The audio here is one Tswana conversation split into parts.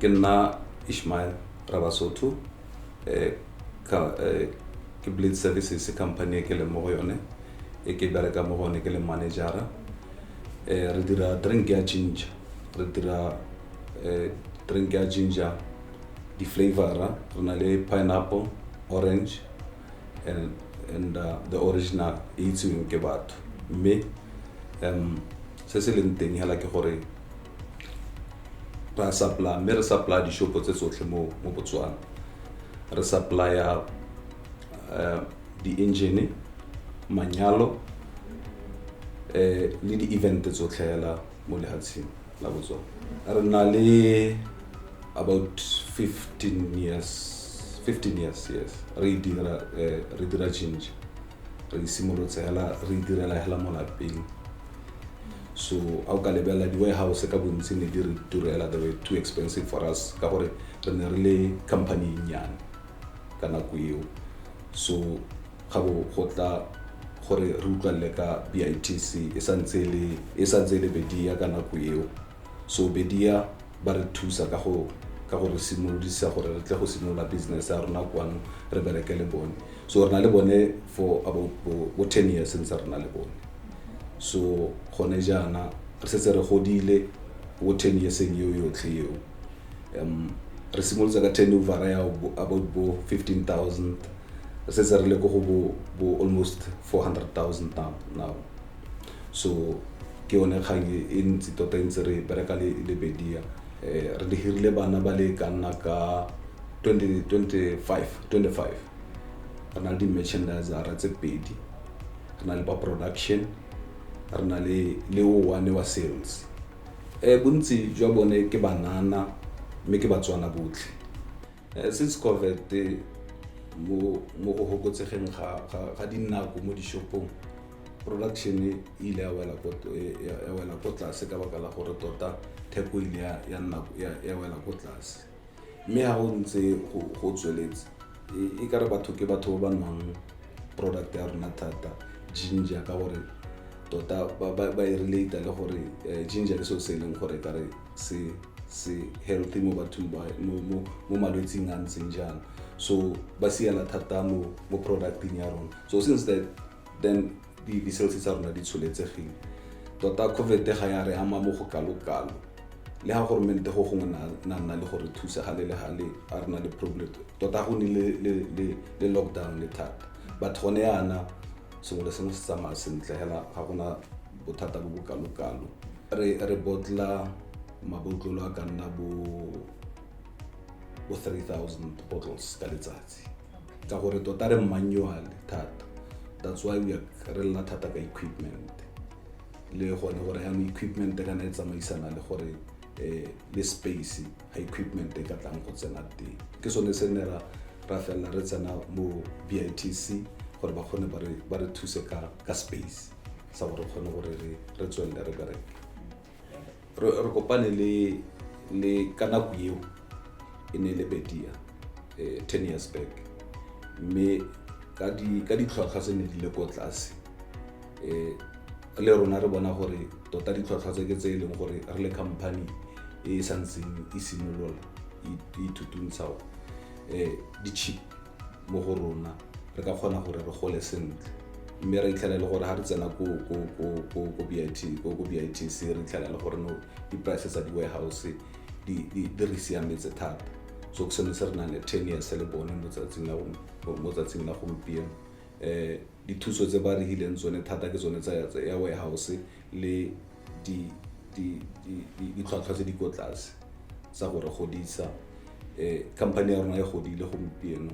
Ke nna Ishmael Rabasotho, ke Blitz Services company e ke leng mo go yone, e ke bereka mo go yone ke le managera. Re dira drink ya ginger, re dira drink ya ginger di-flavora. Re na le pineapple, orange and the original e itseweng ke batho. Mme se se leng teng hela ke gore ra supply, mme re supply dishopo tse tsotlhe mo Botswana. Re supplya di-engine, manyalo le di-event tsotlhe hela mo lefatsheng la Botswana. Re na le about 15 years, 15 years, yes, re dira re dira ginger. Re simolotse hela re direla hela mo lapeng. So a o ka lebelela, di-warehouse ka bontsi ne di re turela, they were too expensive for us ka gore re ne re le company e nnyane ka nako eo. So ga bo go tla gore re utlwalele ka BITC, e santse e le BEDIA ka nako eo. So BEDIA ba re thusa ka go re simolodisa gore re tle go simolola business ya rona kwano, re bereke le bone. So re na le bone for about bo 10 years ntse re na le bone. So gone jaana re setse re godile bo 10 yearseng eo yotlhe eo. Re simolotse ka turnover ya about bo 15,000, re setse re le ko go bo almost 400,000 now. So ke yone kgang e ntsi tota e ntse re bereka le BEDIA. Re hirile bana ba le ka nna ka 20, 25, 25. Re na le di-merchandisera tse pedi, re na le ba production, re na le o one wa sales. Bontsi jwa bone ke banana, mme ke Batswana botlhe. Since COVID, mo go fokotsegeng ga dinako mo dishopong, production e ile ya wela ko tlase ka baka la gore tota theko ile ya nna ya wela ko tlase. Mme ga go ntse go tsweletse, e ka re batho ke batho ba ba nwang product ya rona thata, ginger, ka gore tota ba e relate le gore ginger ke seo se e leng gore ka re se healthy mo bathong ba mo malwetsing a ntseng jang. So ba siela thata mo producting ya rona. So since that then, di-sales tsa rona di tsholetsegile tota. COVID ga ya re ama mo go kalo-kalo, le ga goromente go gongwe na nna le gore thusa gale le gale a re na le problem tota, go ne le lockdown le thata. But gone yana sengwe le sengwe se tsamaya sentle hela, ga gona bothata bo bo kalo-kalo. Re botla mabotlolo a ka nna bo 3000 bottles ka letsatsi, ka gore tota re manual thata. That's why we are re lla thata ka equipment, le gone gore yaanong equipment kana e tsamaisana le gore le space ga equipment e ka tlang go tsena teng. Ke sone se ne ra felela re tsena mo BITC gore ba kgone ba re thuse ka space sa gore kgone gore re tswelele re bereke. Re kopane le ka nako eo e ne e le BEDIA, 10 years back, mme ka ditlhwatlhwa tse ne di le ko tlase, le rona re bona gore tota ditlhwatlhwa tse ke tse e leng gore re le company e e santseng e simolola e ithutuntsha, di cheap mo go rona, re ka kgona gore re gole sentle. Mme re itlhela e le gore ga re tsena ko BIT, ko BITC, re itlhela e le gore no, di-price tsa di-warehouse di re siametse thata. So ke sone se re nang le 10 years le bone mo tsatsing la gompieno. Dithuso tse ba re hileng tsone thata ke tsone tsa ya warehouse le ditlhwatlhwa tse di ko tlase tsa go re godisa. Company ya rona e godile gompieno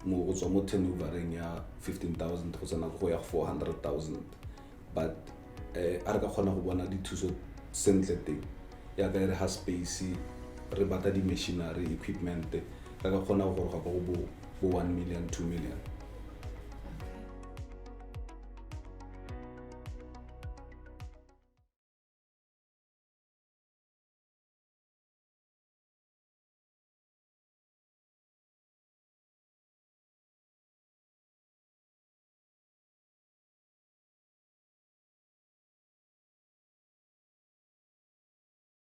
mo go tswa mo turnovereng ya 15,000 go tsena go ya 400,000. But a re ka kgona go bona dithuso sentle teng, yaka e re ga space, re batla di-machinery equipment, re ka kgona go goroga ko go bo 1 million, 2 million.